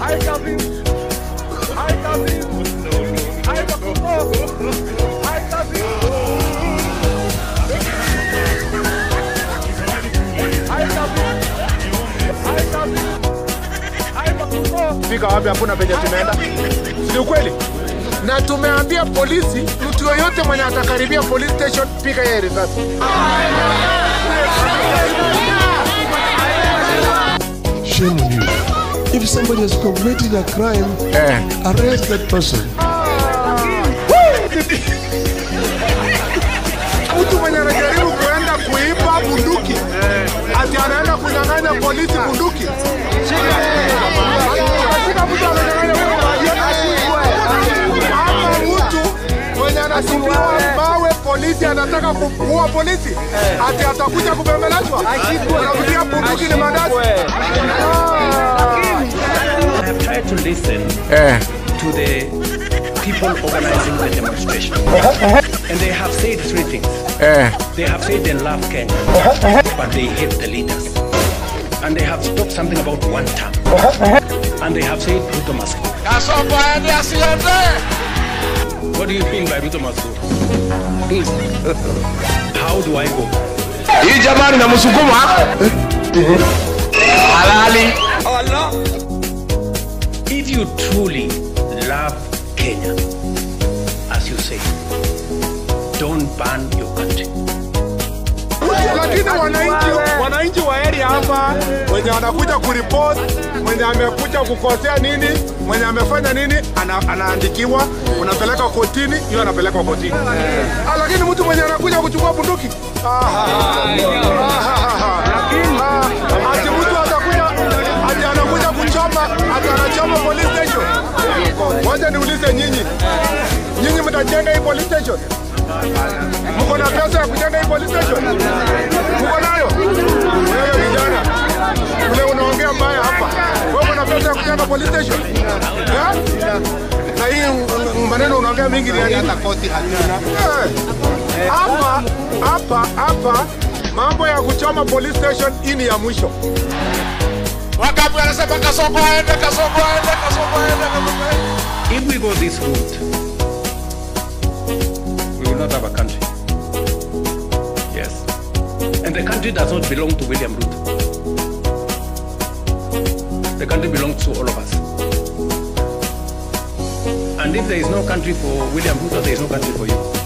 Hi cousin. Hi cousin. Hi Makuto. Hi cousin. Hi cousin. Hi cousin. Hi Makuto. Fika wapi hakuna penye tumeenda. Si ukweli? Na tumeambia polisi, mtu yoyote mwenye atakaribia police station piga yeye risasi. Shame on you. If somebody has committed a crime, arrest that person. Mtu mwenye anajaribu kuenda kuiba bunduki, ati anaenda kunyang'anya polisi bunduki. Shika mtu ananyang'anya ama mtu mwenye anatupiwa mawe polisi anataka kuua polisi, ati atakuja kubembelezwa. Anakutia bunduki ni mandazi. I have tried to listen to the people organizing the demonstration, and they have said three things. They have said they love Kenya, but they hate the leaders. And they have talked something about one term. And they have said Ruto must go. What do you mean by Ruto must go? How do I go? Hii jamani na msukuma halali. Allah. If you truly love Kenya, as you say, don't burn your country. Lakini wananchi wa area hapa wenye wanakuja kuripot, mwenye amekuja kukosea nini, mwenye amefanya nini, anaandikiwa, unapeleka kotini, yeye anapelekwa kotini. Lakini mtu mwenye anakuja kuchukua bunduki, ati mtu atakuja, ati anakuja kuchoma, ati anachoma police station. Wacha niulize nyinyi. Nyinyi mtajenga hii police station? Mko na pesa ya kujenga hii police station? Mko nayo? Wewe vijana, ule unaongea mbaya hapa. Wewe una pesa ya kujenga police station? Na hii maneno unaongea mingi ni hata koti hatuna. Hapa hapa hapa mambo ya kuchoma police station hii ni ya mwisho. Wakapi wanasema Kasongo aende, Kasongo aende, Kasongo aende, Kasongo aende. If we go this route, we will not have a country. Yes. And the country does not belong to William Ruto. The country belongs to all of us. And if there is no country for William Ruto, there is no country for you.